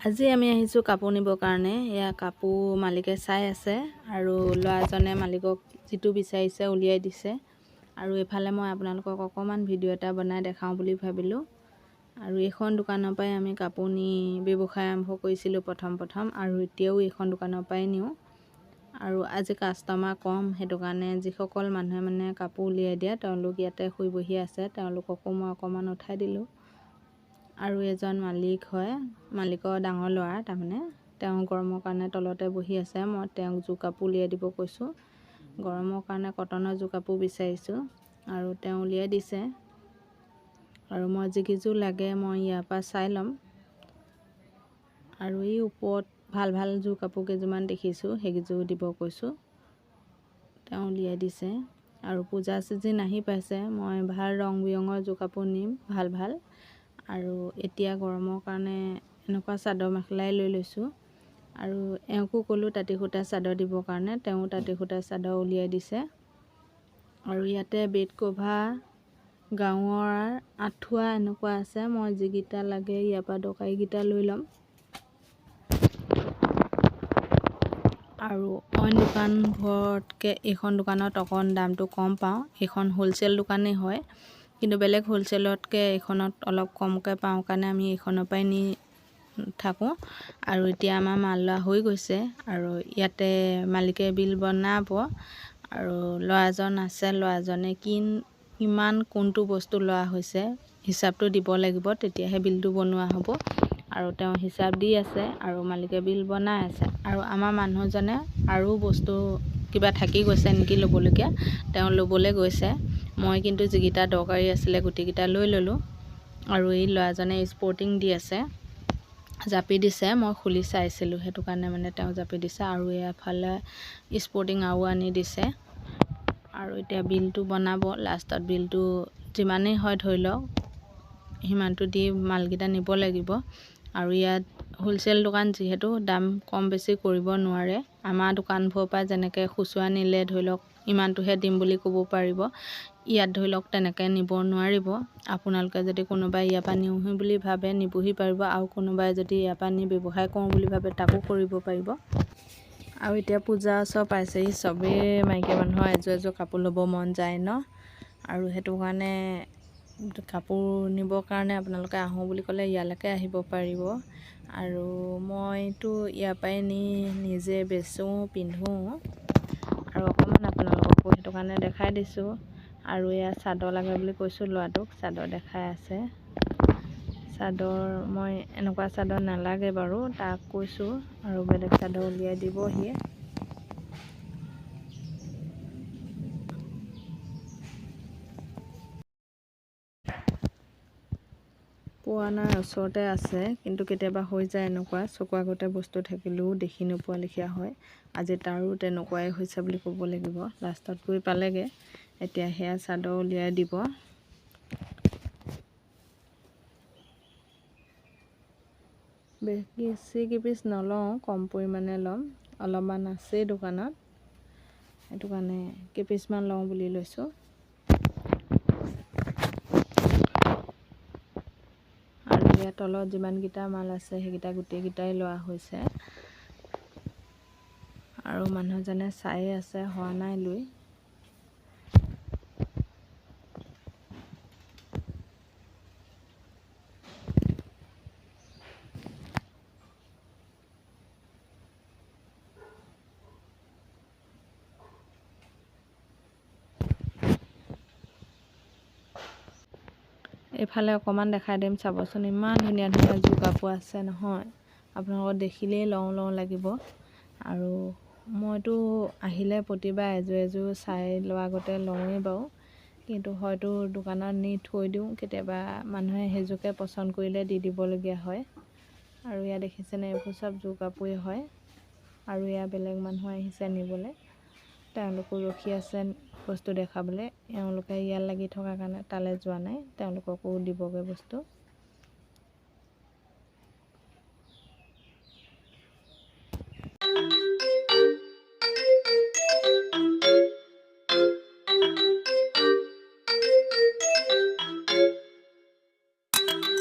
আজি আমি আহিছোঁ কাপোৰ নিবৰ কাৰণে। এয়া কাপোৰ মালিকে চাই আছে আৰু ল'ৰাজনে মালিকক যিটো বিচাৰিছে উলিয়াই দিছে। আৰু এইফালে মই আপোনালোকক অকণমান ভিডিঅ' এটা বনাই দেখাওঁ বুলি ভাবিলোঁ। আৰু এইখন দোকানৰ পৰাই আমি কাপোৰ নি ব্যৱসায় আৰম্ভ কৰিছিলোঁ প্ৰথম প্ৰথম, আৰু এতিয়াও এইখন দোকানৰ পৰাই নিওঁ। আৰু আজি কাষ্টমাৰ কম, সেইটো কাৰণে যিসকল মানুহে মানে কাপোৰ উলিয়াই দিয়ে তেওঁলোক ইয়াতে শুই বহি আছে, তেওঁলোককো মই অকণমান উঠাই দিলোঁ। আৰু এজন মালিক হয়, মালিকৰ ডাঙৰ ল'ৰা, তাৰমানে তেওঁ গৰমৰ কাৰণে তলতে বহি আছে। মই তেওঁক জোৰ কাপোৰ উলিয়াই দিব কৈছোঁ, গৰমৰ কাৰণে কটনৰ জোৰ কাপোৰ বিচাৰিছোঁ আৰু তেওঁ উলিয়াই দিছে। আৰু মই যিকেইযোৰ লাগে মই ইয়াৰ পৰা চাই ল'ম। আৰু এই ওপৰত ভাল ভাল জোৰ কাপোৰ কেইযোৰমান দেখিছোঁ, সেইকেইযোৰ দিব কৈছোঁ, তেওঁ উলিয়াই দিছে। আৰু পূজা চিজন আহি পাইছে, মই ভাল ৰং বিৰঙৰ জোৰ কাপোৰ নিম, ভাল ভাল। আৰু এতিয়া গৰমৰ কাৰণে এনেকুৱা চাদৰ মেখেলাই লৈ লৈছোঁ। আৰু এওঁকো ক'লোঁ তাঁতি সূতা চাদৰ দিবৰ কাৰণে, তেওঁ তাঁতি সূতা চাদৰ উলিয়াই দিছে। আৰু ইয়াতে বেড কভাৰ, গাঁৱৰ আঁঠুৱা এনেকুৱা আছে, মই যিকেইটা লাগে ইয়াৰ পৰা দৰকাৰীকেইটা লৈ ল'ম। আৰু অইন দোকানবোৰতকৈ এইখন দোকানত অকণ দামটো কম পাওঁ। এইখন হ'লচেল দোকানেই হয়, কিন্তু বেলেগ হ'লচেলতকৈ এইখনত অলপ কমকৈ পাওঁ কাৰণে আমি এইখনৰ পৰাই নি থাকোঁ। আৰু এতিয়া আমাৰ মাল লোৱা হৈ গৈছে আৰু ইয়াতে মালিকে বিল বনাব। আৰু ল'ৰাজন আছে, ল'ৰাজনে কিমান কোনটো বস্তু লোৱা হৈছে হিচাপটো দিব লাগিব, তেতিয়াহে বিলটো বনোৱা হ'ব। আৰু তেওঁ হিচাপ দি আছে আৰু মালিকে বিল বনাই আছে। আৰু আমাৰ মানুহজনে আৰু বস্তু কিবা থাকি গৈছে নেকি ল'বলগীয়া, তেওঁ ল'বলৈ গৈছে। মই কিন্তু যিকেইটা দৰকাৰী আছিলে গোটেইকেইটা লৈ ল'লোঁ। আৰু এই ল'ৰাজনে স্পৰ্টিং দি আছে, জাপি দিছে, মই খুলি চাইছিলোঁ, সেইটো কাৰণে মানে তেওঁ জাপি দিছে। আৰু এফালে স্পৰ্টিং আৰু আনি দিছে। আৰু এতিয়া বিলটো বনাব, লাষ্টত বিলটো যিমানেই হয় ধৰি লওক সিমানটো দি মালকেইটা নিব লাগিব। আৰু ইয়াত হ'লচেল দোকান যিহেতু দাম কম বেছি কৰিব নোৱাৰে। আমাৰ দোকানবোৰৰ পৰা যেনেকৈ খুচুৰা নিলে ধৰি লওক ইমানটোহে দিম বুলি ক'ব পাৰিব, ইয়াত ধৰি লওক তেনেকৈ নিব নোৱাৰিব। আপোনালোকে যদি কোনোবাই ইয়াৰ পৰা নিওঁহি বুলি ভাবে নিবহি পাৰিব, আৰু কোনোবাই যদি ইয়াৰ পৰা নি ব্যৱসায় কৰোঁ বুলি ভাবে তাকো কৰিব পাৰিব। আৰু এতিয়া পূজা ওচৰ পাইছেহি, চবেই মাইকী মানুহৰ এযোৰ এযোৰ কাপোৰ ল'ব মন যায় ন, আৰু সেইটো কাৰণে কাপোৰ নিবৰ কাৰণে আপোনালোকে আহোঁ বুলি ক'লে ইয়ালৈকে আহিব পাৰিব। আৰু মইতো ইয়াৰ পৰাই নি নিজে বেচোঁ, পিন্ধোঁ, আৰু অকণমান আপোনালোককো সেইটো কাৰণে দেখাই দিছোঁ। আৰু এয়া চাদৰ লাগে বুলি কৈছোঁ ল'ৰাটোক, চাদৰ দেখাই আছে। চাদৰ মই এনেকুৱা চাদৰ নালাগে বাৰু, তাক কৈছোঁ, আৰু বেলেগ চাদৰ উলিয়াই দিব সি। পোৱা নাই, ওচৰতে আছে, কিন্তু কেতিয়াবা হৈ যায় এনেকুৱা, চকুৰ আগতে বস্তু থাকিলেও দেখি নোপোৱা লেখীয়া হয়। আজি তাৰো তেনেকুৱাই হৈছে বুলি ক'ব লাগিব, লাষ্টত গৈ পালেগৈ। এতিয়া সেয়া চাদৰ উলিয়াই দিব। বেছি কেইপিচ নলওঁ, কম পৰিমাণে ল'ম, অলপমান আছেই দোকানত, সেইটো কাৰণে কেইপিচমান লওঁ বুলি লৈছোঁ। আৰু ইয়াৰ তলত যিমানকেইটা মাল আছে সেইকেইটা গোটেইকেইটাই লোৱা হৈছে। আৰু মানুহজনে চায়ে আছে, হোৱা নাই লৈ। এইফালে অকণমান দেখাই দিম, চাবচোন ইমান ধুনীয়া ধুনীয়া জোৰ কাপোৰ আছে নহয়, আপোনালোকক দেখিলেই লওঁ লওঁ লাগিব। আৰু মইতো আহিলে প্ৰতিবাৰ এযোৰ এযোৰ চাই লোৱাৰ আগতে লওঁৱেই বাৰু, কিন্তু হয়তো দোকানত নি থৈ দিওঁ, কেতিয়াবা মানুহে সেইযোৰকে পচন্দ কৰিলে দি দিবলগীয়া হয়। আৰু ইয়াত দেখিছেনে এইবোৰ চব জোৰ কাপোৰেই হয়। আৰু এয়া বেলেগ মানুহ আহিছে নিবলৈ, তেওঁলোকো ৰখি আছে বস্তু দেখাবলৈ। এওঁলোকে ইয়াত লাগি থকাৰ কাৰণে তালৈ যোৱা নাই, তেওঁলোককো দিবগৈ বস্তু।